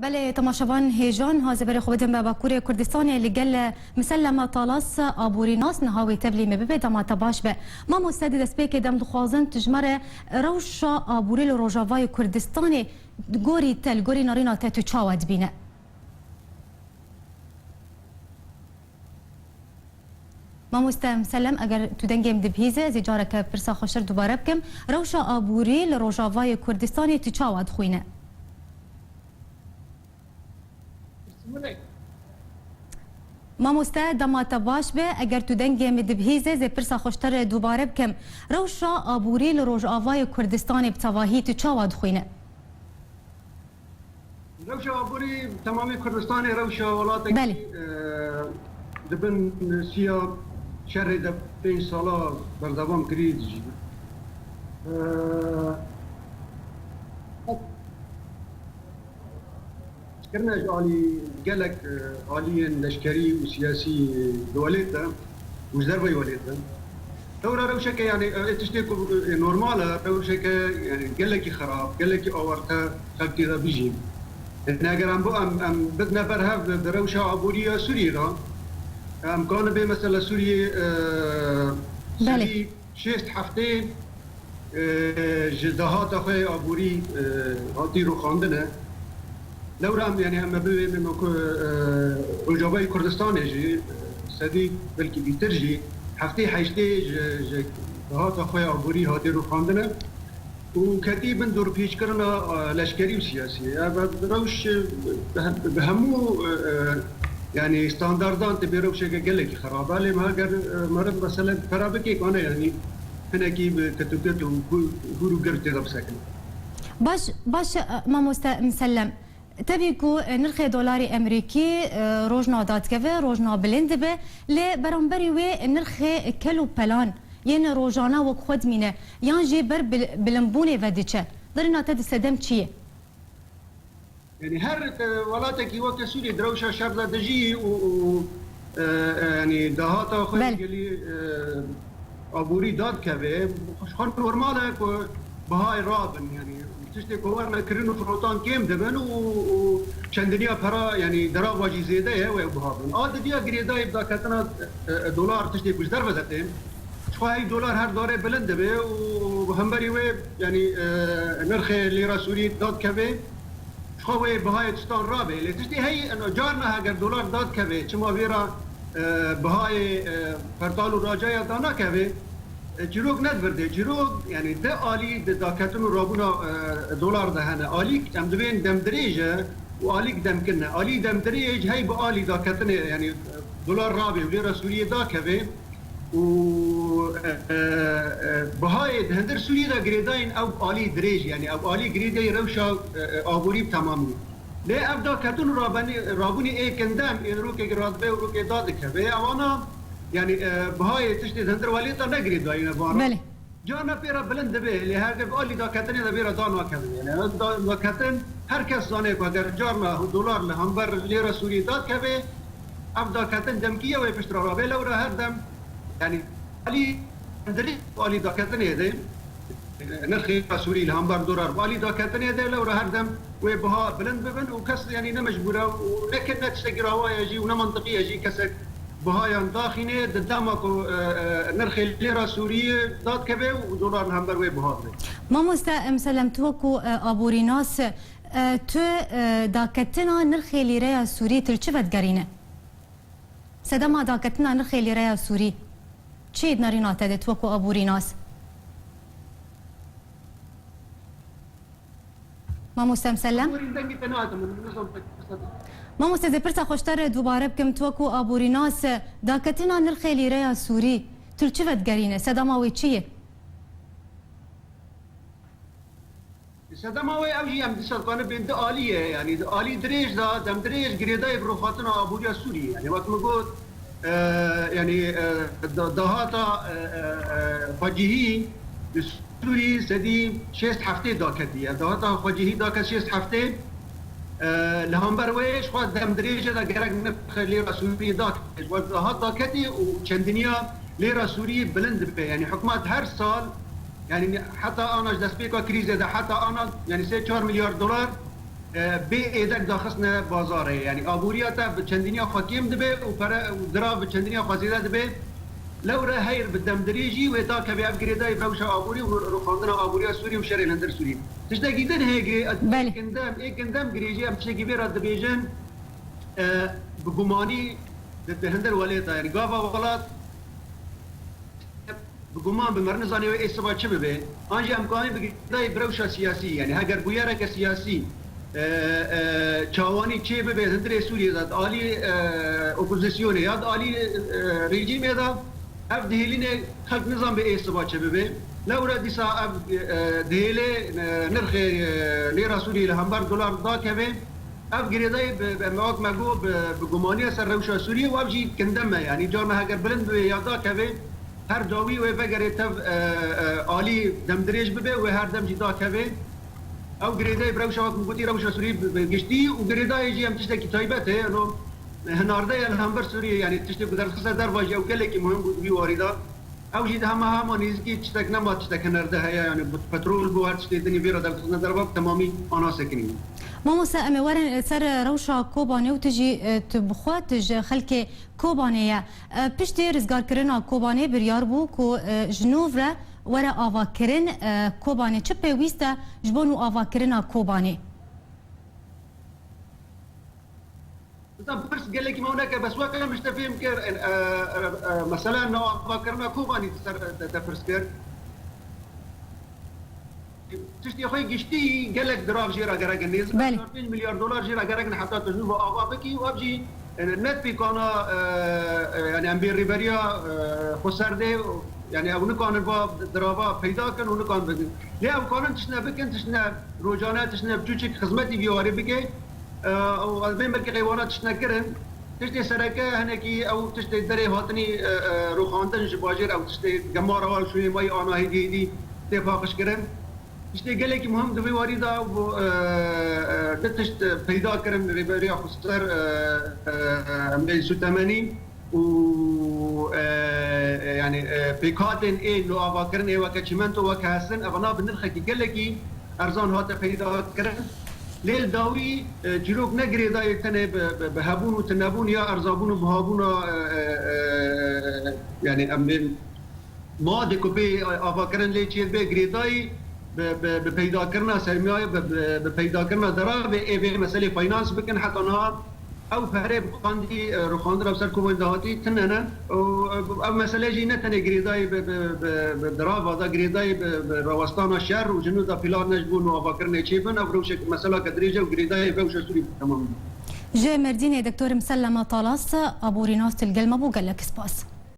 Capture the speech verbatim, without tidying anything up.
Belê, temaşevan hêjan, hazê berê xwe bidin be Bakurê Kurdistanê li gel Misellem Talas, aborînas, niha wê tevlî me bibe, dema te baş be. Mamoste, di destpêkê dem dixwazin tu ji me re rewşa aborî li Rojavayê Kurdistanê gorî te, li gorî nerîna te tu çawa dibîne? Mamoste Misellem, eger tu dengê min dibihîze, ez ê careke pirsa xweştir dubare bikim. Rewşa aborî li Rojavayê Kurdistanê tu çawa dixwîne? Mamoste, dema te baş be, eger tu dengê min dibihîze, ez ê pirsa xweştir dubare bikim. Rewşa aborî li Rojavayê Kurdistanê bi tevahî tu çawa dixwîne? Rewşa aborî temamê Kurdistanê rewşa welatekî, Belê. e, di bin siya şerê de pênc sala berdewam kirî dijî. E, kirine ji alî gelek, e, aliyên leşkerî û siyasî di welêt de û ji derveyî welêt de. Lewra rewşeke, yanî, e, tiştê ku, e, normal e, rewşeke, yanî, gelekî xerab, gelekî awarte xelk tê de bijîn. Yanî, eger em bu, em, em bidine ber hev di, di rewşa aborî ya Sûriyê de, em kanibe mesela Sûriyê, e, Belê. serî şêst heftê, e, ji dahata xwe yê aborî, e, hatî rûxandine. Lewra em, yanî em ê bibêjin ku, e, Rojavayê Kurdistanê jî, e, sedî belkî bîtir jî, heftê heştê ji, ji dahata xwe ya aborî hatî rûxandine û ketî bin dorpêçkirina, e, leşkerî û siyasî. Ev, ev rewş, e, bi hem-, bi hemû, e, e, yanî standardan tê bê rewşeke gelekî xerab e. Lê me ger, e, meriv mesele pera bike, kane, yanî hinekî bi ketûket û hû-, hûr û gir tê de bisekine. Baş, baş, e, mamoste Misellem. Tevî ku, e, nirxê dolarê Emerîkî, e, rojna dadikeve, rojna bilind dibe, lê beramberî wê nirxê kel û pelan yên rojane wek xwe dimîne, yan jî ber bil-, bilinbûnê ve diçe. Nerîna te di sedem çi ye? Yanî her, e, welatekî weke Sûriyê di rewşa şer de dijî û, û, e, e, yanî dahata xwe Belê. gelî, e, aborî dadikeve, ji xwe normal e ku bihayê rabin, yanî tiştê ku werne kirin û firotan kêm dibin û, û çendiniya pera, yanî derava jî zêde ye, wê biha bin. A didiya girêdayî bi daketina, e, e, dolar, tiştê ku ji derve de tên, ji xwe hey dolar her darê bilind dibe û bi hemberî wê, yanî, e, nirxê lîra Sûrî dadikeve. Ji xwe wê bihayê tiştan rabe. Lê tiştê heyî, eno, carna heger dolar dadikeve, çima vê re, e, bihayê, e, pertal û racaya danakeve, e, çîrok nedivirdê. Çîrok, yanî di alî di daketin û rabûna, e, dolar de hene. Alîk em dibên demdirêj e û alîk demkin e. Alî demdirêj hey bi alî daketinê, yanî, e, dolar rabe û lêra Sûriyê dakeve. û, e, e, e, bihayê di hundir Sûriyê de girêdayên ew alî dirêj, yanî ew alî girêdayî rewşa, e, e, aborî bi temamî. Lê ev daketin û rabenî-, rabûnê ê kindem, ê rokê radibe û rokê dadikeve, ewana, yanî, e, bihayê tiştê di hundir welêta ne girêdayî ne vana. Belê. Carna pê re bilind dibe, lê her de bi alî daketinê de vê re danakeve. Yanî ev da-, daketin her kes zane ku eger carna dolar li hember lêra Sûriyê dadikeve, ev daketin demkî ye wê pişt re rabe, lewra her dem, yanî, alî dirê alî daketinê de, nirxê Sûrî li hember dolar bi alî daketinê de, lewra her dem wê biha bilind bibin û kes, yanî, ne mecbûr e û ne ke-, ne tiştekî rawa ye jî û ne mantiqî ye jî kesek bihayan daxîne di dema ku, e, e, nirxê lêra Sûrî dadikeve û dolar li hember wê biha dibe. Mamoste Emselem, tu wekû, e, aborînas, e, tu, e, daketina nirxê lîreya Sûrî tu li çi vedigerîne? Sedema daketina nirxê lîreya Sûrî çi ye di nerîna te de, tu wekû aborînas? Mamoste Emselem? Aborîn dengê te nadim, nizam pek qisa dikim. Mamoste, ez ê pirsa xwe ji te re dubare bikim, tu wekû aborînas, daketina nirxê lîreya Sûrî, tu li çi vedigerîne? Sedema wê çi ye? Sedema wê ew jî em dîsa dikanibên di alî ye, yanî di alî dirêj de, dem dirêj girêdayî bi rûxatina aboriya Sûriyê. Yanî wek min got, e, yanî, e, da-, dahata, e, e, e, xwecihî li Sûrî sedî şêst heftê daketiye. Dahata xwecihî daket şêst heftê, e, li hember wê ji xwe dem dirêje de gerek nirxê lêra Sûriyê dakete. Ji xwe dahat daketê û çendiniya lêra Sûriyê bilind dibe. Yanî hikûmet her sal, yanî heta ana ji destpêka krîzê de heta ana, yanî sê çar milyar dolar, bê êdek daxistine bazarê. Yanî aboriya te bi çendiniya xwe kêm dibe û pere û dira bi çendiniya xwe zêde dibe. Lewre heyr bi demdirêjî wê dakeve ev girêdayî bi rewşa aborî û rûxandina aboriya Sûrî û şerê li hundir Sûrî. Tiştekî din heye girê-, Belê. Ê gindem, ê gindem girêjî em tiştekî vê re dibêjin, e, bi gumanî di, di hundir welêta, yanî gava welat bi guman bi, meriv nizanî wê ê siba çi bibe. An jî em karin bi girêdayî bi rewşa siyasî, yanî heger bûyereke siyasî, e, e, çawanî çê bibe hundirê Sûriyê de, di alî, e, opozisyonê ya di alî, e, rejîmê de, ev dihêlînê xelk nizan bi ê siba çi bibe. Lewre dîsa ev, e, dihêlê, e, nirxê, e, lêra Sûriyê li hember dolar dakeve. Ev girêdayî bi, bi, me wek me got, bi, bi gumaniya ser rewşa Sûriyê û ev jî kindem e. Yanî carna heger bilind bibe ya dakeve, her dawî wê vegerê tev, e, e, alî demdirêj bibe, wê her dem jî dakeve. Ew girêdayî bi rewşa, wek min gotî, rewşa Sûriyê bi, bi giştî û girêdayê jî em tiştekî taybet e, eno hinarde ye li hember Sûriyê, yanî tiştê ku derxiste derva jî ew gelekî muhim bû di vî warî de. Ew jî di hema hema nêzîkî tiştek nema, tiştek hinarde heye, yanî bi petrol bû, her tiştê dinê vê re derxistine derva bi temamî ana sekinî. Mamoste, em ê werin ser rewşa Kobanê û tu jî, e, tu bi xwe tu ji xelkê Kobanê ye. E, piştî rizgarkirina Kobanê biryar bû ku, e, ji nû re were avakirin, e, Kobanê. Çi pêwîst e ji bo nû avakirina Kobanê? Dizan pirs gelekî me neke, bes weke min ji te fêm kir, e, e, e, mesela nûavakirina Kobanî ser te, te pirs kir. Tiştê xwe giştî gelek dirav jê re gerek in. Nêzîka Belê. çar pênc milyar dolar jê re gerek in heta tu ji nû ve ava bikî û ev jî, e, ne pêkana, e, e, yani em bê rêberiya, e, xweser dê, yani ew nikanin va dirava peyda kin û nikan bikin. Lê ew kanin tiştine bikin, tiştine rojane, tiştine biçûçik xizmetî vî warê bike. E, û ez bên belkî qey wana tiştine kirin. Tiştê sereke hinekî ew tiştê derê hatinî, e, e, rûxandin ji bajêr, ew tiştê gemara wa şûyê mayî ana hêdî hêdî tê paqijkirin. Tiştê gelekî muhim di vê warî de bû, e, e, du tişt peyda kirin rêberiya xweser, e, e, em bê Sûtemenî û, e, e, yani, e, pêkhatên ê nûavakirin ê weke çîmento weke hestin, evana bi nirxekî gelekî erzan hate peyda kirin. Lê li dawî, e, çîrok ne girêdayê tenê bi, bi, bi hebûn û tunebûn ya erzabûn û bihabûna, e, e, e, yani em bê madê ku pê avakirin lê çêdibe girêdayî bi, bi, bi peydakirina sermayê, bi, bi, bi peydakirina deravê ê vê meselê finans bikin heta niha ew perê bi qandî, e, rûxandina ser Kobanê dahatî tune ne. Û, e, ev mesele jî ne tenê girêdayî bi, bi, bi, bi dirava da girêdayî bi, bi rawestana şer û ji nû da plan ne ji bo nûavakirinê çêbin. Ev rewşek meselake dirêj e û girêdayî vewşa Sûrî bi temamî. Ji Mêrdînê Doktor Misellema Talas, aborînas tu li gel me bû, gelek spas.